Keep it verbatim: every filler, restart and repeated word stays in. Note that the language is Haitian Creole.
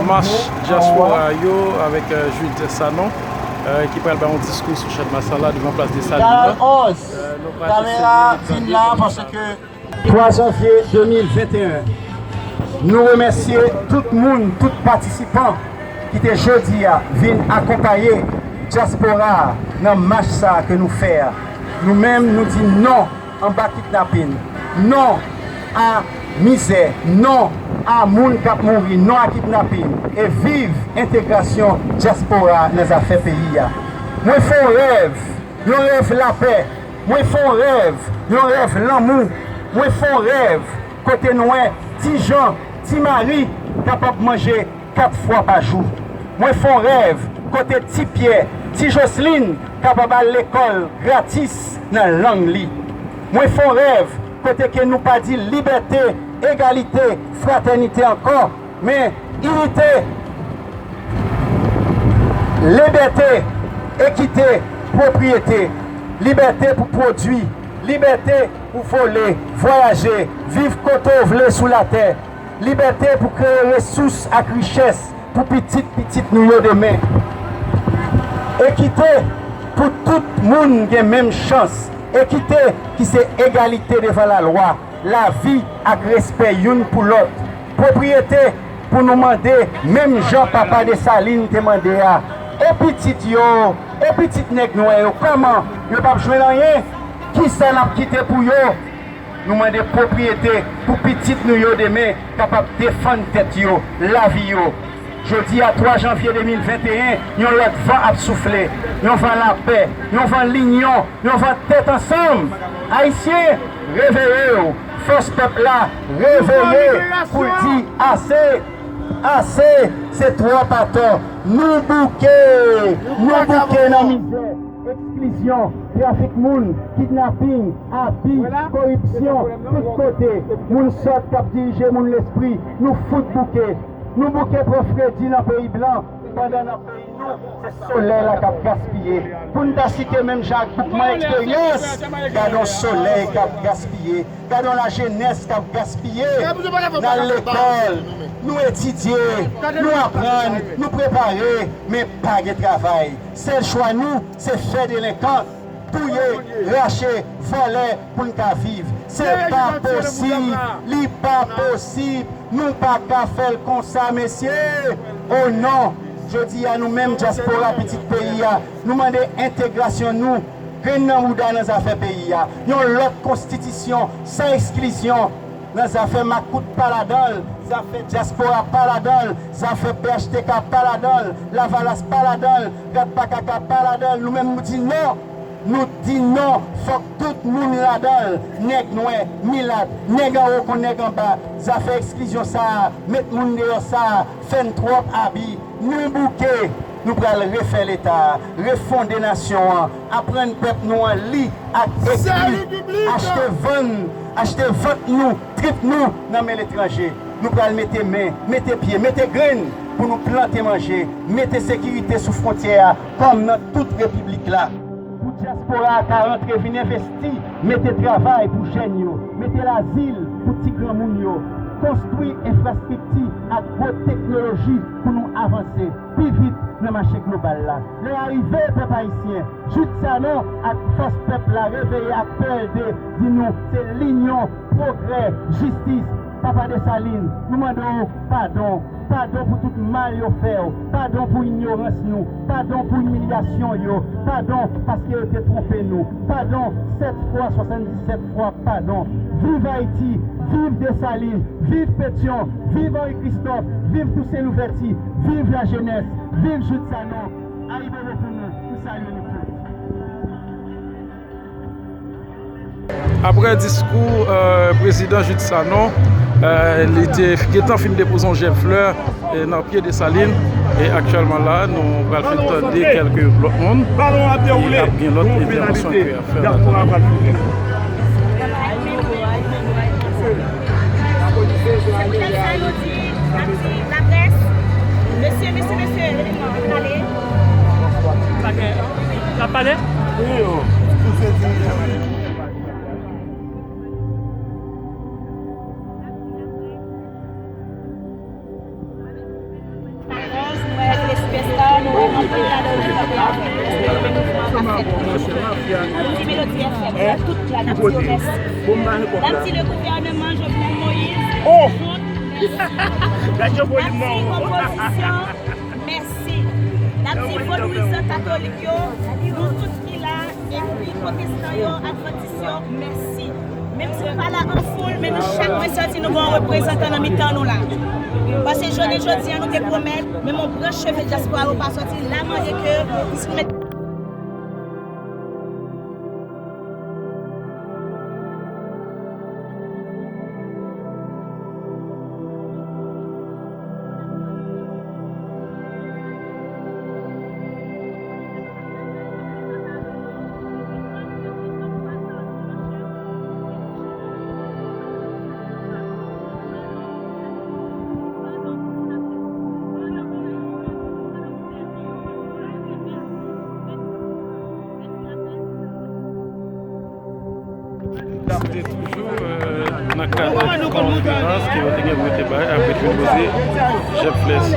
Mach dyaspora yo avèk, euh, Jude Sanon, euh, ki pral bay yon diskou sou Chadmas la devan plas Desalin nan. Kanal onz, kamera vin la paske twa janvye de mil venteyen. Nou remèsye tout moun, tout patisipan ki te jodi a vin akonpaye dyaspora a nan mach sa a ke nou fè a. Nou menm, nou di non anba kidnapin, non a mizè, non a moun k ap mouri, non a kidnapin, e viv entegrasyon dyaspora nan zafè peyi a. Mwen fè yon rèv, yon rèv lapè. Mwen fè yon rèv, yon rèv lanmou. Mwen fè yon rèv kote n wè Ti Jan, Ti Mari kapab manje kat fwa pa jou. Mwen fè yon rèv kote Ti Pyè, Ti Joslin kapab al lekòl gratis nan lang li. Mwen fè yon rèv kote ke nou pa di libète, egalite, fratènite ankò, men inite, libète, ekite, pwopriyete, libète pou pwodui, libète pou vole, vwayaje, viv kote w vle sou latè, libète pou kreye resous ak richès pou pitit pitit nou yo demen. Ekite pou tout moun gen menm chans. Ekite ki se egalite devan lalwa, lavi ak respè youn pou lòt. Pwopriyete pou nou mande menm jan papa Desalin te mande a. E pitit yo, e pitit nèg nwè yo, kòman yo p ap jwenn anyen? Kisa n ap kite pou yo? Nou mande pwopriyete pou pitit nou yo demen kapab defann tèt yo, lavi yo. Jodi a twa janvye de mil venteyen, yon lòt van ap soufle, yon van lapè, yon van linyon, yon van tèt ansanm. Ayisyen, reveye w! Fòs pèp la reveye pou l di ase! Ase! Se twòp atò! Nou bouke! Nou bouke nan mizè, eksklizyon, trafik moun, kidnaping, abi, koripsyon, tout kote. Moun sòt k ap dirije moun lespri, nou fout bouke. Nou bouke pran fredi nan peyi blan, pandan nan peyi nou, se solèy la k ap gaspiye. Pou n ta site menm jan ak boukman eksperyans, gade yon solèy k ap gaspiye. Gade yon lajenès k ap gaspiye. N al lekòl, nou etidye, nou aprann, nou prepare, men pa gen travay. Sèl chwa nou, se fè delenkan, touye, rache, vòlè pou n ka viv. Se pa posib, li pa posib. Nou pa ka fè l konsa, mesye. O non! Jodi a, nou menm dyaspora pitit peyi a, nou mande entegrasyon nou, grenn nan bouda nan zafè peyi a. Yon lòt konstitisyon, san eksklizyon, nan zafè makout pa ladan l, zafè dyaspora pa ladan l, zafè P H T K pa ladan l, Lavalas pa ladan l, Ratpakaka pa ladan l. Nou menm, nou di non! Nou di non, fòk tout moun ladan l, nèg nwè, milat, nèg anwo kon nèg anba. Zafè eksklizyon sa a, met moun deyò sa a, fè n twòp abi. Nou bouke, nou pral refè Leta a, refonde nasyon an, aprann pèp nou an li ak ekri, achte vann, achte vant nou, trip nou nan men letranje. Nou pral mete men, mete pye, mete grenn pou nou plante manje, mete sekirite sou fwontyè a kòm nan tout repiblik la. Pou dyaspora a ka rantre vin envesti, mete travay pou jèn yo, mete lazil pou ti granmoun yo, konstwi enfrastrikti ak gwo teknoloji pou nou avanse pi vit nan mache global la. Lè a rive, pèp ayisyen, Jude Sanon ak fòs pèp la reveye ak P L D di nou se linyon, pwogrè, jistis. Papa Desalin, nou mande w padon. Padon pou tout mal yo fè w. Padon pou inyorans nou. Padon pou imilyasyon yo. Padon paske yo te twonpe nou. Padon sèt fwa, swasanndisèt fwa padon. Viv Ayiti, viv Desalin, viv Petyon, viv Henri Christophe, viv Toussaint Louverture, viv lajenès, viv Jude Sanon. Ayibobo pou nou, m salye nou tout. Apre diskou, euh, prezidan Jude Sanon, euh, li te gentan fin depoze yon jèb flè, euh, nan pye Desalin. E aktyèlman la, nou pral fin tande kèlke lòt moun. E ap gen lòt entèvansyon ke y ap fè nan tan. Laprès, mesye, mesye, mesye, leve non, ann ale. N ap pale? Wi, yo. Tout se dirijan yo. Ti Melody F M, tout la, n ap di yo mèsi. N ap di le gouvènman Jovenel Moïse, Trump, mèsi. N ap di opozisyon, mèsi. N ap di vodouizan katolik yo, nou tout ki la, epi pwotestan yo, advantis yo, mèsi. Menm si nou pa la an foul, men nou chak mwen santi nou gen yon reprezantan nan mitan nou la. Paske jounen jodi a, nou te pwomèt, menm yon branch cheve dyaspora yo pa sòti, la mande ke si nou met N ap te toujou, euh, nan kad konferans ke yo te gen pou yo te bay avèk José Jeff Flessy.